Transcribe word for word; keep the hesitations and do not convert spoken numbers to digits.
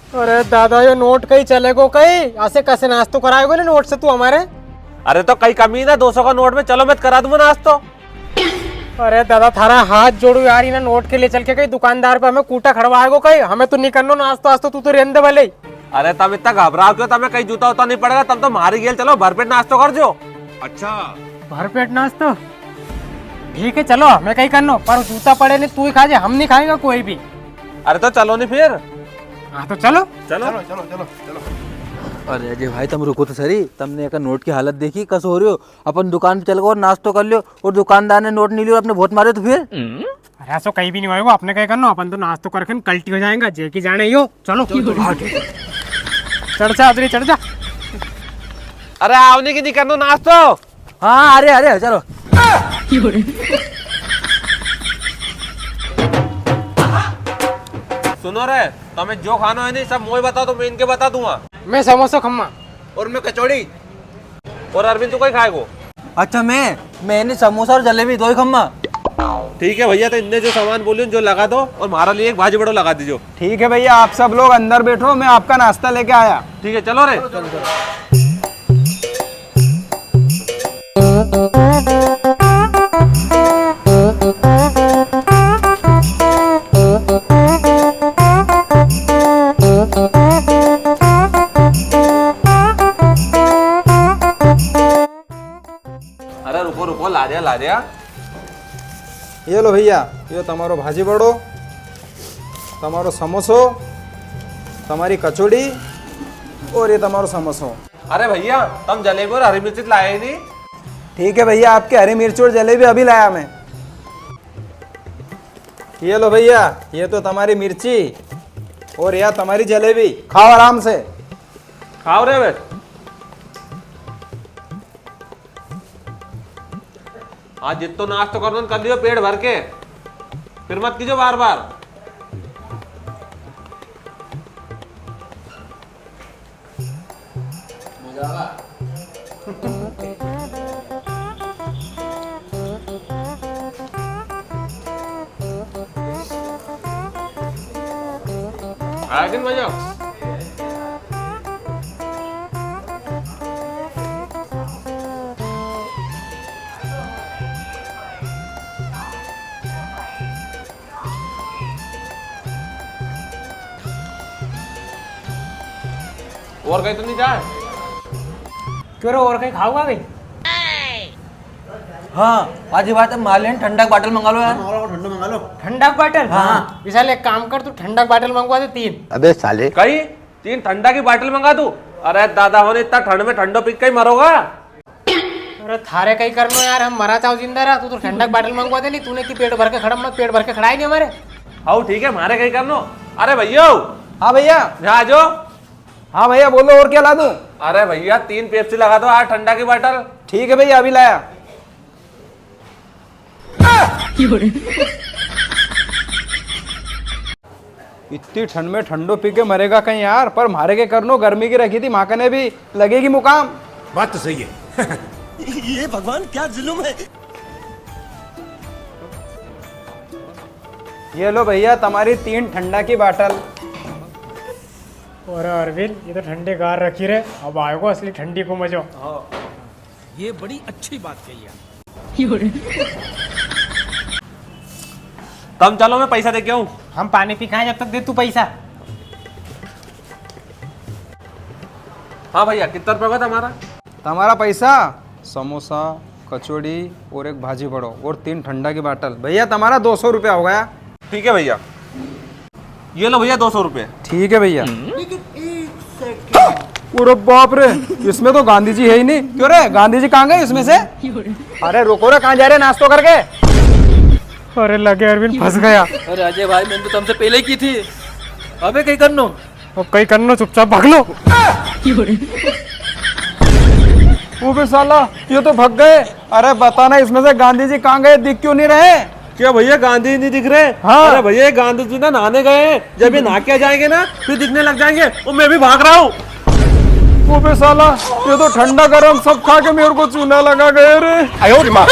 अरे दादा, यो नोट कई चलेगो कई? असे कसे नाश्तो कराएगो ने नोट से तू हमारे? अरे तो कई कमी ना, दो सौ का नोट में, चलो मैं करा दूंगा नाश्तो। अरे दादा, थारा हाथ जोड़ू यार, इना नोट के लिए चल के कई दुकानदार पे हमें कूटा खड़वाएगो कई? हमें तो नी करनो नाश्तो आस्तो, तू तो रेंदे भले ही। अरे तम इतना घबराओ क्यों? तमें कई जूता उता नी पड़ेगा, तम तो म्हारी गेल चलो, भरपेट नाश्तो कर जो। अच्छा। भरपेट नाश्तो? ठीक है, चलो, हमें कई करनो, पर जूता पड़े नी, तू ही खा जे, हम नी खाएगा कोई भी। अरे तो चलो नी फिर। हाँ तो चलो। चलो। चलो, चलो, चलो, चलो। अरे अजय भाई, तम रुको तो सरी, तमने एका नोट की हालत देखी, कसो हो रह्यो? अपन दुकान पे चल गए और नाश्तो कर लियो और दुकानदार ने नोट नी लियो और अपने भोत मारे तो फिर? अरे असो कई भी नी होएगा, अपने कई करनो, अपन तो नाश्तो करके कल्टी हो जाएगा, जे की जाने यो। चलो। चलो, चलो। हाँ, ठीक है। चढ़ जा, उधर ही चढ़ जा। अरे आवने की नी करनो नाश्तो। हाँ, अरे, अरे, चलो। सुनो रे, तमें जो खानो है नी, सब मोए बताओ तो मैं इनके बता दूंगा। मैं समोसा खम्मा। और मैं कचौड़ी। और अरविंद, तू कई खाएगो? अच्छा, मैं, मैं नी समोसा और जलेबी दो ही खम्मा। ठीक है भैया, तो इनने जो सामान बोलियो, जो लगा दो और म्हारा लिए एक भाजी बड़ो लगा दीजो। ठीक है भैया, आप सब लोग अंदर बैठो, मैं आपका नाश्ता लेके आया। ठीक है, चलो रे। अरे रुको, रुको, ला रिया, ला रिया। ये लो भैया, यो तमारो भाजी बड़ो, तमारो समोसो, तमारी कचौड़ी और ये तमारो समोसो। अरे भैया, तम जलेबी और हरी मिर्ची तो लाया ही नी। ठीक है भैया, आपके हरी मिर्ची और जलेबी अभी लाया मैं। ये लो भैया, ये तो तमारी मिर्ची और या तमारी जलेबी, खाओ आराम से। खाओ रे बे। आज जित्तो नाश्तो करनो कर लियो पेट भर के, फिर मत कीजो बार बार। मजा आवा। आया कि नी मजा? और कई तो नी जाए? क्यों रे, और कई खाओगा भाई? हाँ, पाजी भाई, तम माले ठंडा की बाटल मंगा लो यार। हाँ, और ठंडा मंगा लो। ठंडा की बाटल? हाँ। विशाल, एक काम कर, तू ठंडा की बाटल मंगवा दे तीन। अबे साले। कई? तीन ठंडा की बाटल मंगा दूं? अरे दादा होन, इतना ठंड में ठंडो पी के कई मरोगा? अरे थारे कई करनो यार, हम मरा चाहो जिंदा रहा, तू तो ठंडा की बाटल मंगवा दे। नी, तूने की पेट भर के खड़ा, मत पेट भर के खड़ा ही नी हमारे। हाउ ठीक है, मारे कई करनो। अरे भैया। हाँ भैया। यहाँ आ जाओ। हाँ भैया, बोलो, और क्या ला दूं? अरे भैया, तीन पेप्सी लगा दो यार, ठंडा की बाटल। ठीक है भैया, अभी लाया। इतनी ठंड में ठंडो पी के मरेगा कई यार, पर मारे के करनो, गर्मी की रखी थी माँ कने भी, लगेगी मुकाम। बात तो सही है। ये भगवान, क्या जुल्म है। ये लो भैया, तमारी तीन ठंडा की बाटल। अरे अरविंद, ये तो ठंडी गार रखी रे, अब आएगो असली ठंडी को मजो। हाँ। ये बड़ी अच्छी बात कही यार। तम चलो, मैं पैसा दे के आऊं। हम पानी पी खाए, जब तक दे तू पैसा। हाँ भैया, कितना रुपया हुआ तमारा? तमारा पैसा, समोसा, कचौड़ी और एक भाजी बड़ो और तीन ठंडा की बाटल। भैया, तमारा दो सौ रुपया हो गया। ठीक है भैया, ये लो भैया, दो सौ रुपये। ठीक है भैया। लेकिन एक सेकंड। अरे बाप रे, इसमें तो गांधी जी है ही नहीं। क्यों रे, गांधी जी कहाँ गए इसमें से? अरे रुको रे, कहाँ जा रहे नाश्तो करके? अरे लगे अरविंद, फंस गया। अरे अजय भाई, मैंने तो तुमसे पहले ही की थी। अबे कई करनो। अब कई करनो, चुपचाप भाग लो। अबे साला, ये तो भाग गए। अरे बताना, इसमें से गांधी जी कहाँ गए, दिख क्यों नहीं रहे? क्या भैया, गांधी जी नहीं दिख रहे? हाँ। अरे भैया, ये गांधी जी ना नहाने गए हैं, जब ये नहा के आ जाएंगे ना, फिर दिखने लग जाएंगे। और मैं भी भाग रहा हूँ। अबे साला, ये तो ठंडा गरम सब खा के मेरे को चूना लगा गए रे। आयो रे माँ।